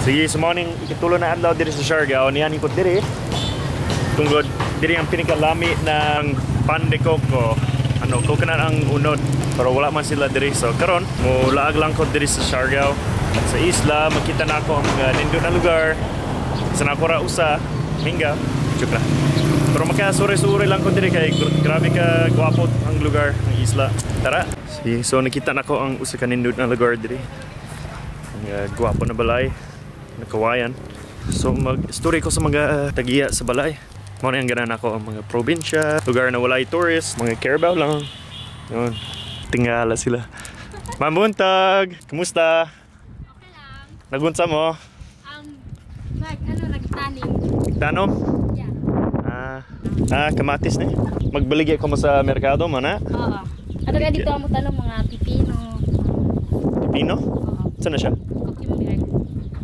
Sige, so morning ikatulo na adlaw diri sa Siargao, niyan ko diri. Tungod diri ang pinakalami ng pan de coco. Ano, coconut ang unod, pero wala man sila diri. So karon, mulaag lang ko diri sa Siargao. Sa isla, makita na ako ang mga nindot na lugar. Sa nako ra usa, minga, joke ra. Pero makasuri-suri lang ko diri kay grabe ka gwapo ang lugar, ang isla. Tara. Sige, so nakita nako ang usa ka nindot na lugar diri. Ang gwapo na balay, nakawayan. So mag-story ko sa mga tagiya sa balay. Mao ni ang ganahan ako ang mga probinsya, lugar na walay tourist, mga carabao lang. Yun, tingala sila. Mamuntag! Kumusta? Okay lang. Nagunsa mo? Nagtanim. Nagtanom? Yeah. Kamatis ni. Magbaligya ko mo sa merkado mo na? Oo. Ano ka dito ang tanong mga pipino? Pipino? Oo. Saan na siya? Cucumber.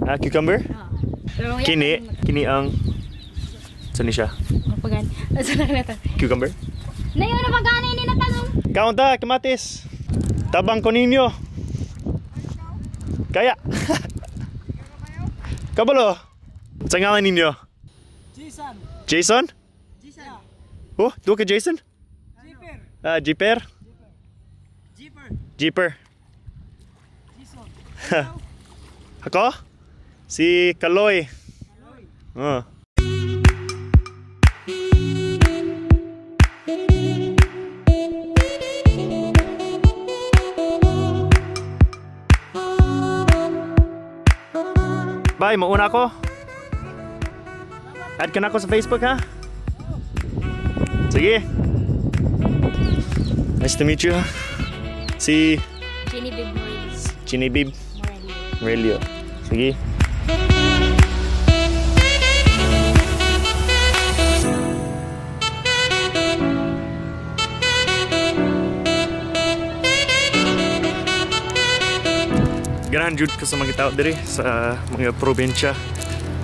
Ah, cucumber? Oo. Pero Kini ang saan ni siya? Mapagan. Saan na ito? Cucumber? Nayo na magana ini na tanong. Kaunta, kamatis. Tabang ko ninyo. Kaya. Kabalo. Sa ngalan ninyo? Jason. Jason? Jason. Oh, duha ka Jason? Jeeper. Ah, Jeeper? Jeeper. Jeeper. Jason. Ako? Si Kaloy. Kaloy. Oh. Bye, mauna ako. Add ka na ako sa Facebook, ha? Sige. Nice to meet you. Si Genevieve Morelio. Genevieve Morelio. Morelio. Sige. Ganahan jud ko sa mga tao diri sa mga probinsya.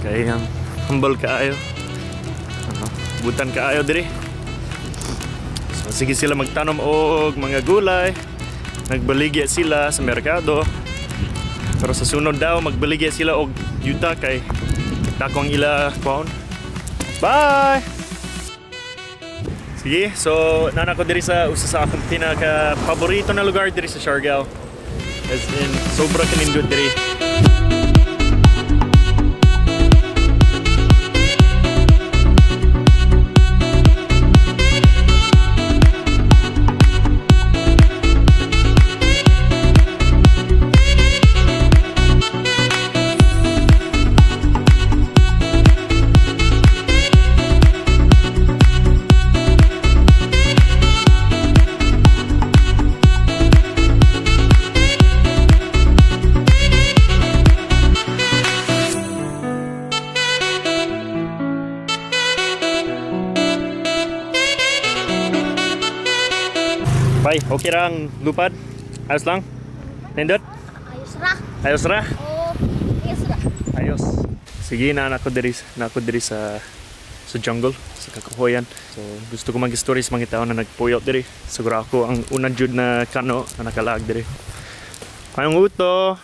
Kay ang humble kaayo. Ano, butan kaayo diri. So sige sila magtanom og mga gulay. Nagbaligya sila sa merkado. Pero sa sunod daw magbaligya sila og yuta kay dakong ila kwaon. Bye. Sige, so nana ko diri sa usa sa akong pinaka paborito na lugar diri sa Siargao. As in, sobra kanindot diri. Bye, okay ra ang lupad? Ayos lang? Nindot? Ayos ra. Ayos ra? Oo, ayos ra. Ayos. Sige, na ako diri sa jungle, sa kakahuyan. So, gusto ko mag-story sa mga tao na nagpuyot diri. Siguro ako ang unang jud na kano na nakalaag diri. Mayong uto.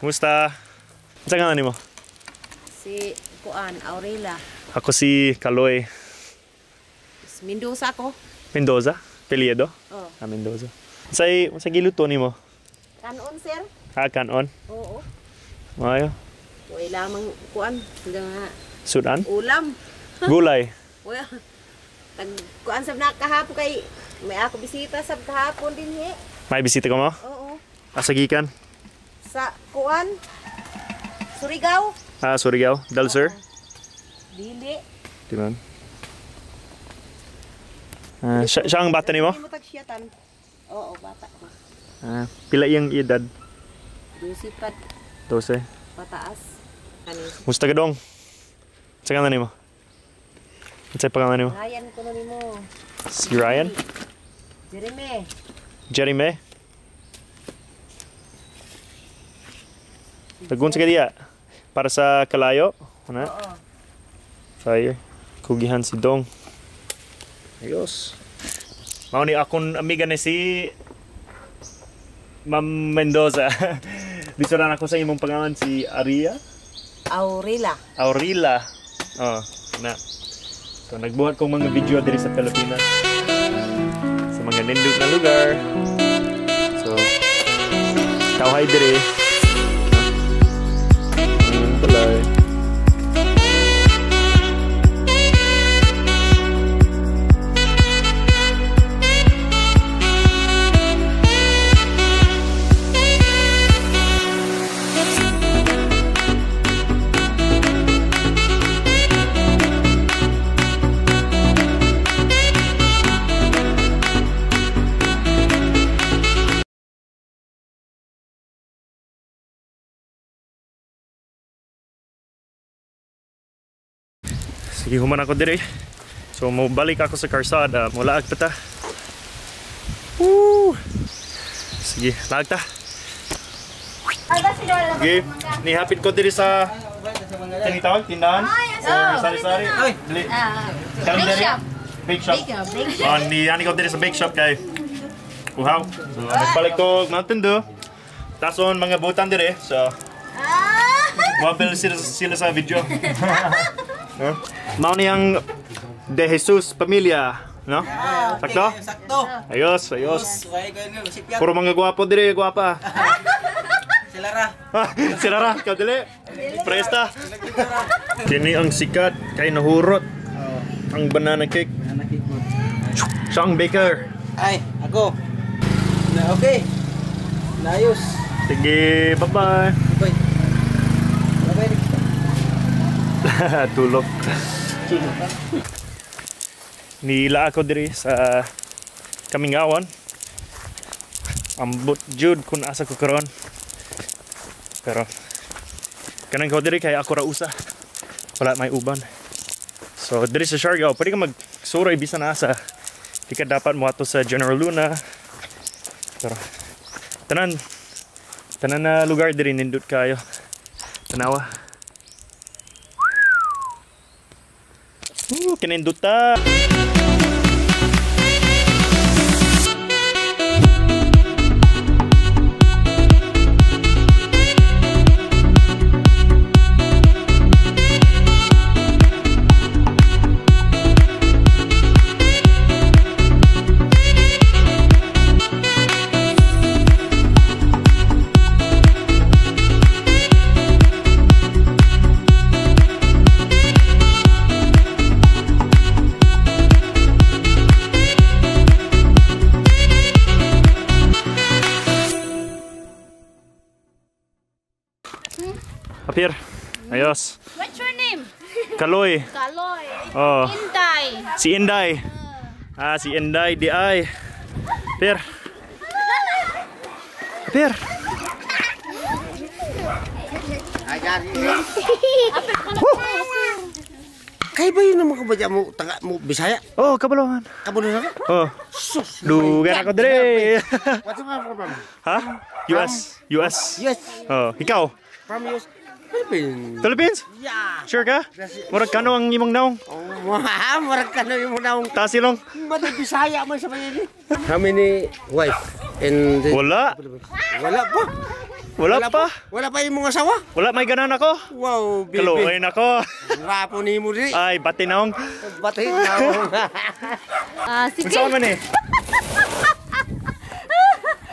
Kumusta? Unsa ngalan nimo? Si Kuan, Aurela. Ako si Kaloy. Mendoza ko. Mendoza? Peliedo? Oo. Ah, Mendoza. Say, sa giluto nimo? Kanon, sir? Ah, kanon? Oo. Maayo. Wala lamang kuan nga Sudan? ulam. Gulay. Wala. Tag kuan sab na kahapon kay may ako bisita sab kahapon dinhi. May bisita ka mo? Oo. Asa gikan? Sa kuan Surigao. Ah, Surigao. Dal sir? Dili. Di man. Siya ang bata nimo? Oo, bata ko. Ah, pila iyang edad? 12 pa. 12. Pataas. Kani. Musta ka dong? Sa ngalan nimo? Unsay pangalan nimo? Ryan kuno nimo. Si Ryan? Jeremy. Jeremy? Tagun sa kadiya. Para sa kalayo? Ano? Oo. Fire. Kugihan si Dong. Ayos. Mao ni akong amiga ni si Ma'am Mendoza. Lisuran ako sa imong pangalan si Aria? Aurila. Aurila. Oh, na. So nagbuhat kong mga video diri sa Pilipinas. Sa mga nindot na lugar. So tawhay diri. Balay. Sige, human ako dire. So, mobalik ako sa karsada. Mulaag pa ta. Woo! Sige, laag ta. Sige, nihapit ko dire sa tinitawag, tindahan. Sari-sari. Dili. Bake shop. Bake shop. Oh, nihani ko dire sa bake shop kay uhaw. So, nagbalik ko Mountain Dew. Tason mga butan dire. So, mabel sila sa video. Huh? Mao ni ang De Jesus pamilya, no? Sakto? Sakto. Ayos, ayos. Puro mga gwapo dire, gwapa. Sila ra. Sila ra, ikaw dili. Presta. Kini ang sikat kay nahurot. Ang banana cake. Siya ang baker. Ay, ako. Na okay. Naayos. Sige, bye-bye. Bye. Bye. Tulog. Nila ako diri sa Kamingawan. Ambot jud kun asa ko karon. Pero kanang ko diri kay ako ra usa. Wala may uban. So diri sa Siargao, pwede ka magsuroy bisan asa. Di ka dapat moadto sa General Luna. Pero tanan na lugar diri nindot kayo. Tanawa. Kininduta. Apir. Ayos. What's your name? Kaloy. Kaloy. Oh. Inday. Si Inday. Ah, si Inday di ay. Apir. Apir. Kay ba yun naman kabadya mo, taga mo, Bisaya? Oh, kabalohan. Kabalo na ka? Oh. Sus! Dugan ako dire. What's your from? Ha? US. US. Yes. Oh, ikaw? From US. Philippines. Philippines? Yeah. Sure ka? Murag kano ang imong naong? Oh, murag kano imong naong. Tasilong. Ba't Bisaya man sa bayan? How many wife? In the... Wala. Wala pa. Wala pa. Wala pa imong asawa? Wala may ganan ako. Wow, baby. Kaluoy nako. Gwapo nimo diri. Ay, bati naong. Bati naong. Ah, sige. Unsaon man eh?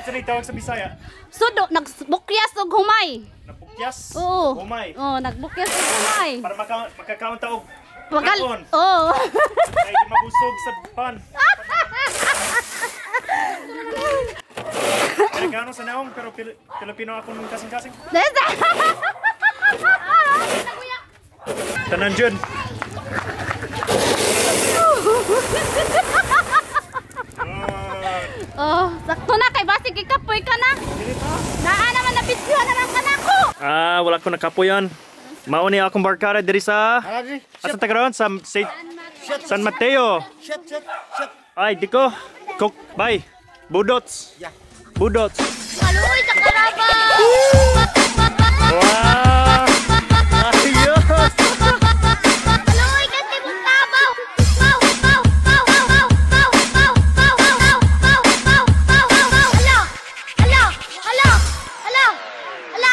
Unsa ni tawag sa Bisaya? Sudo, nagbukyas og humay. Nagbukyas? Oo. Humay. Oo, nagbukyas og humay. Para makakaon ta og Magal. kaon. Oo. Ay, di mabusog sa pan. Amerikano sa naong, pero Pilipino ako nung kasing-kasing. Tanan dyan. Oh, sakto na kay basig ikapoy ka na. Naa naman na video naman ka na ko. Ah, wala ko nakapoyan. Mao ni akong barkada diri sa asa ta karon sa San Mateo. Shit, shit, shit. Ay, di ko. Cook, bye. Budots. Yeah. Budots. Maluoy sa karabaw. Wow! Ayos! Maluoy kasi mong tabaw. Baw, baw, baw, baw, baw, baw, baw, baw, baw, baw, baw, baw, baw. Hala! Hala! Hala! Hala! Hala!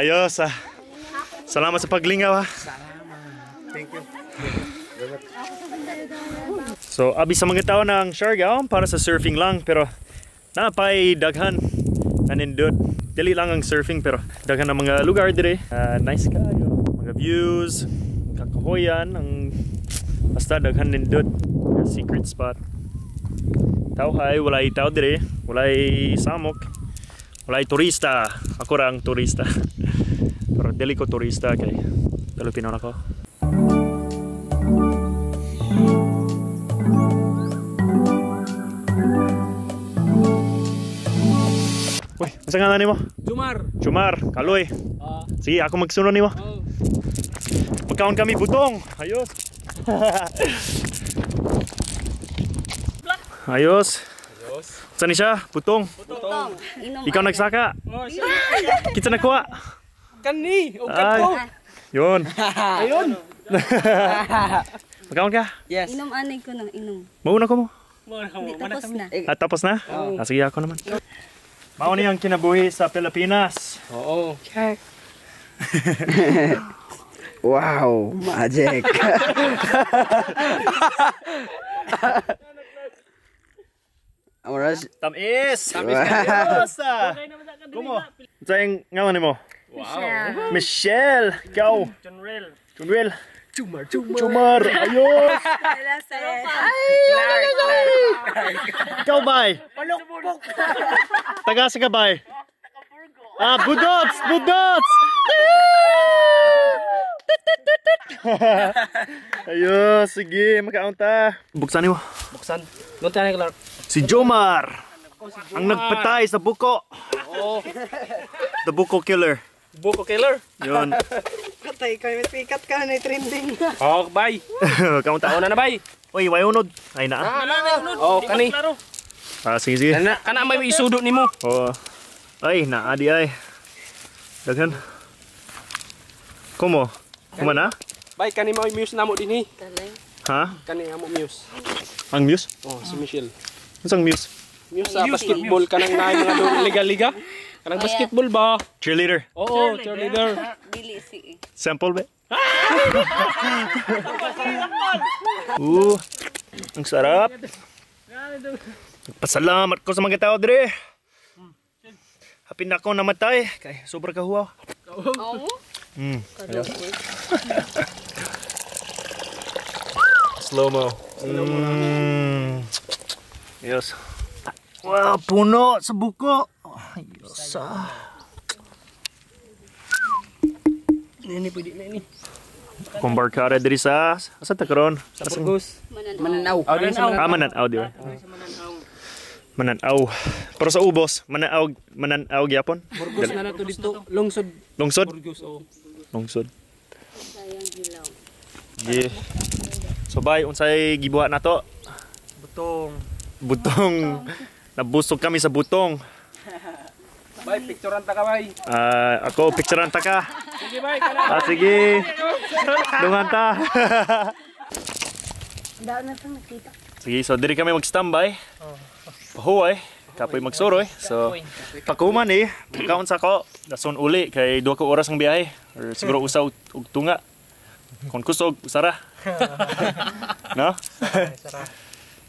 Ayos ah. Salamat sa paglingaw ha. Salamat. Thank you. So abi sa mga tao ng Siargao para sa surfing lang, pero napay daghan nanindot. Dili lang ang surfing pero daghan ang mga lugar dire. Nice kayo. Mga views, kakahoyan, ang basta daghan nindot. Secret spot. Tawhay, walay tao dire, walay samok, walay turista. Ako ra ang turista. Pero dili ko turista kay Pilipino na ko. Uy, unsa ngalan nimo? Jumar. Jumar, Kaloy. Sige, ako magsunod nimo. Oh. Magkaon kami butong. Ayos. Ayos. Ayos. Saan ni siya? Butong. Butong. Inom. Ikaw nagsaka. Oh, siya. Kita nakuha. Kani, o Ay. kanto. Yun. Ayun. Magkaon ka? Yes. Inom anay ko na, inom. Mauna ko mo. Hindi, tapos na. At tapos na? Ah, sige, ako naman. Mao ni ang kinabuhi sa Pilipinas. Oo. Wow, magic. Oras. Tamis! Tamis kayo! Kumo? Sa yung ngalan nimo? Wow. Michelle! Ikaw! Junrel. Junrel! Jumar, Jumar. Jumar! Ayos! Ikaw, bay! Palukpok. Taga sa ka, bay? Ah, budots! Budots! Ayos, sige, makaunta. Buksan niyo. Buksan. Doon tayo Clark. Si Jomar! Ang nagpatay sa buko. Oo. The buko killer. Buko killer. Yun. Patay ka, may pikat ka na trending. Oh, bye. Kaunta. Una na bay. Uy, way unod. Ay na. Oh, kani. Ah, sige, sige. Kana kana may isudo nimo. Oo. Ay, naa di ay. Daghan. Kumo? Kuma na? Bay, kani mo muse namo dinhi. Ha? Kani amo muse. Ang muse? Oh, si Michelle. Unsang muse? Muse sa basketball kanang naay mga liga-liga. Kanang basketball ba? Cheerleader. Oo, cheerleader. Dili si. Sample ba? Ang sarap. Pasalamat ko sa mga tao dire. Hapin na ako namatay kay sobra kahuwaw. Oo. Slow-mo. Yes. Wow, puno sa buko. Ayos ah. Ini pwede na ini. Kung barkada diri sa asa ta karon? Sa Burgos. Mananaw. Oh, din sa Ah, Mananaw di ba? Mananaw. Pero sa ubos, Mananaw, Mananaw gyapon. Burgos na nato dito. Lungsod. Lungsod? Burgos, oh. Lungsod. Sayang hilaw. Yeah. So bay, unsay gibuhat nato? Butong. Butong. Nabusog kami sa butong. Bay, picturean ta ka bay. Ah, ako picturean ta ka. Sige bay, kana. Ah, sige. Dungan ta. Sige, so diri kami mag-standby. Pahuway, kapoy magsuroy. So pagkuman eh, magkaon sa ko, dason uli kay 2 ka oras ang biyahe or siguro usa og tunga. Kung kusog, usara. No?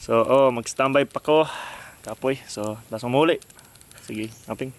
So, oh, mag-standby pa ko. Kapoy. So, dason muli. Sige, aping.